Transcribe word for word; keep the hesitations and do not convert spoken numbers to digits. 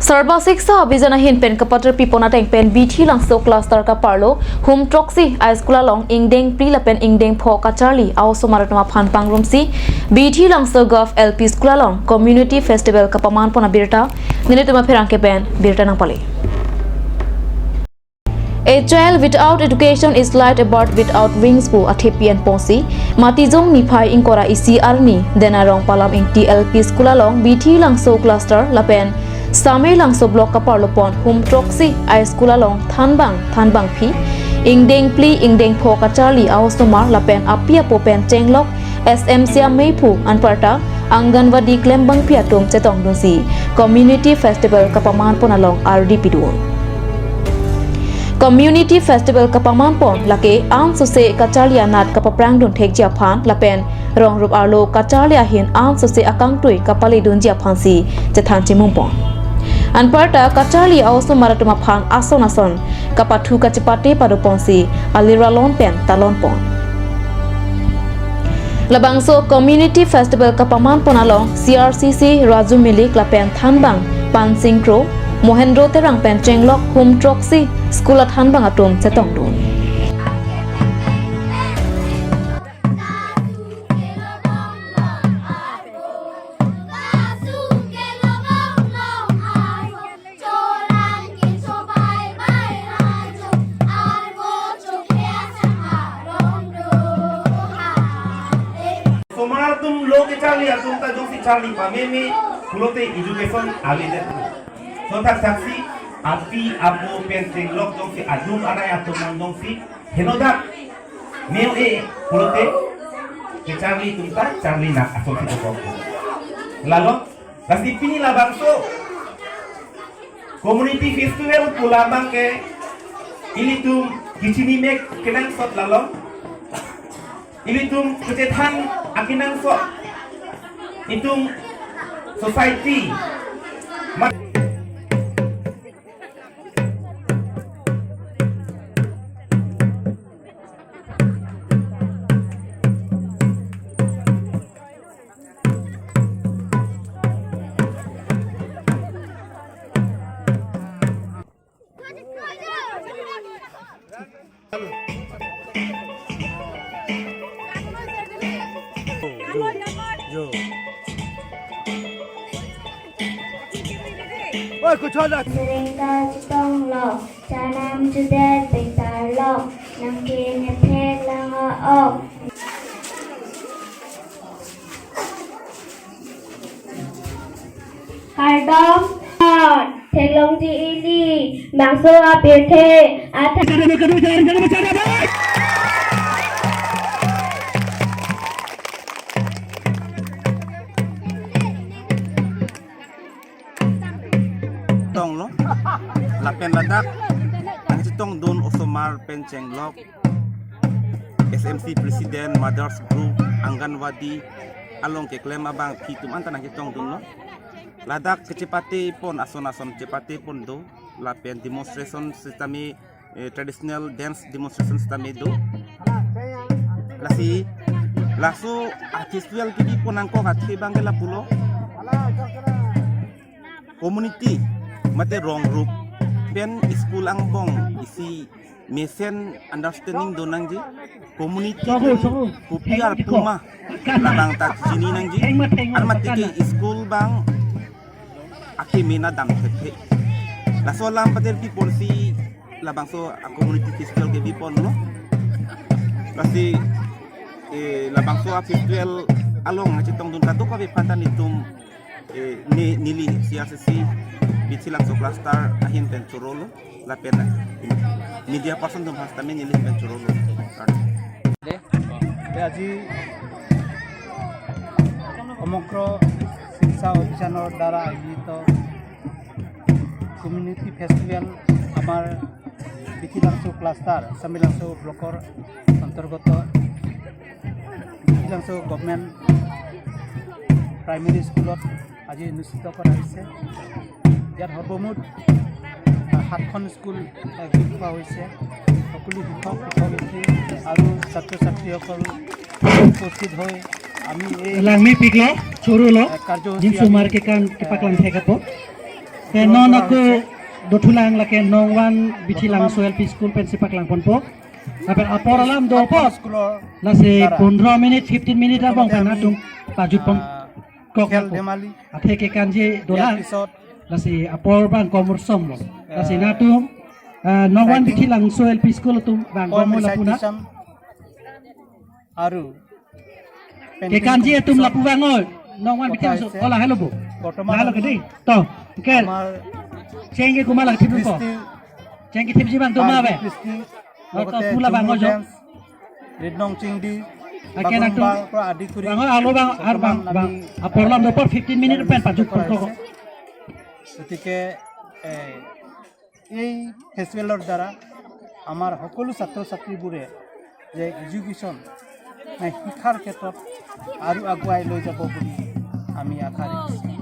Sarva Shiksha Abhiyan ahin pen kapaterpi pon ateng pen Bithi Langso cluster kaparlo Hum Throksi a school along ingdeng phli lapen ingdeng pho kacharli a-osomar atum aphan pangrumsi Bithi Langso Govt L P School along Community Festival kapaman pon abirta nelitum apherangke pen birta nangpale. A child without education is like a bird without wings pu athepi enponsi Matijong niphai ingkoi ra isi arni Denarong Palam Ingti L P School along Bithi Langso cluster lapen Samei Langso block kaparlo pon Hum Throksi a school along thanbang thanbang phi ingdeng phli ingdeng pho kacharli a-osomar lapen api apo pen chenglok S M C amei phu anparta Anganwadi klembangpi atum chetongdunsi Community Festival kapaman pon along ardi pidun. Community Festival kapaman pon lake ansose kacharli anat kapaprangdun thekji aphan lapen rong rup arlo kacharli ahin ansose akangtui kapaledunji aphansi chethan chimum pon. Anparta kacharli a-osomar atum aphan ason ason kapathu kachepate pado ponsi aliralon pen talon pon. Labangso Community Festival kapaman pon along C R C C Raju Milik lapen thanbang Pansing Kro, Mohendro Terang pen chenglok Hum Throksi school athanbang atum chetongdun. Osomar atum lo kecharli atum ta jongsi charli pameme pulote education avedet. Sotak saksi api apo pen chenglok jongsi adung arai atum nang jongsi henodak me-o-e pulote kecharli atum ta charli nang asonsi dokok. Lalo lasi pini labangso Community Festival pu labang ke ilitum kechini mek kenangsot lalo. Ilitum kechethan akenangsot. Itum society. Ma- Oi, kuchona. Sering ka chetonglo, chanam chudet betarlo, nang ke nephet lang o. Kardom, theklongji ili, bangso apirthe, atha- Tonglo, lapen ladak, nangchetongdun osomar pen chenglok, S M C President, Mothers Group, Anganwadi along keklem abangpi atum anta nangchetongdunlo. Ladak kechepate pon ason ason chepate pon do, lapen demonstration sitame, eh, traditional dance demonstration sitame do. Lasi laso a-festival kebi pon nangkok athe abang ke lapulo. Community mate rong rup pen school angbong isi mesen understanding do nangji, community kopi arpu ma labang ta chini nangji, anmate ke school abang akeme na dam thekthe. Laso alam paterpi ponsi labangso a-community festival kebi ponlo. Lasi, eh, labangso a-festival along nangchetongdun kadokave aphan ta nelitum, eh, ne-, neli C R C C Bithi Langso cluster ahin pen chorolo, lapen media person atum aphan sitame neli pen chorolo. Dei, dei, আজি সমগ্ৰ শিক্ষা অভিযানৰ দ্বাৰা আয়োজিত community festival আমাৰ Bithi lungs' cluster, Chamguri লাংচ' ব্লকৰ অন্তৰ্গত Bithi lungs' government primary স্কুলত আজি অনুষ্ঠিত কৰা হৈছে। ইয়াত সৰ্বমুঠ, আহ, সাতখন স্কুল, আহ, গোট খোৱা হৈছে। সকলো শিক্ষক, শিক্ষয়িত্ৰী আৰু ছাত্ৰ ছাত্ৰীসকল উপস্থিত হৈ আমি এই, langmepiklo, chorolo, আহ, কাৰ্যসূচী jin আমি, sumar ke kan, ah, kepaklang thek apo. Te non ako dothulang lake Nongwan Bithi Langso L P School pensi paklangponpo. Lapen apor alam do apot. Lasi pondro minute, fifteen minute abang pen nangtum pajutpon kok khel nangpo. Dhemali. Athe kekanji dolang. Lasi apor bang komor somlo. Lasi nangtum, ah, Nongwan Bithi Langso L P School atum bang komor lapu na. Aru kekanji atum lapu bang oi. Nongwan Bithi Langso. Hola, hello bo. Hello ke dei. To, ke. Chengke kumala thip ko. Chengke thipji bang to ma be. Oto pula bang ojo. Ridnong Chingdi. Ake nangtum. Bang pro adi kuri. Bang oi, alo bang, ar bang, bang. Apor alam do apot fifteen minute pen pajutpon kok. গতিকে, এ, এই ফেষ্টিভেলৰ দ্বাৰা আমাৰ সকলো ছাত্ৰ ছাত্ৰীবোৰে যে এডুকেশ্যন, মানে শিক্ষাৰ ক্ষেত্ৰত আৰু আগুৱাই লৈ যাব বুলি আমি আশা ৰাখিছোঁ।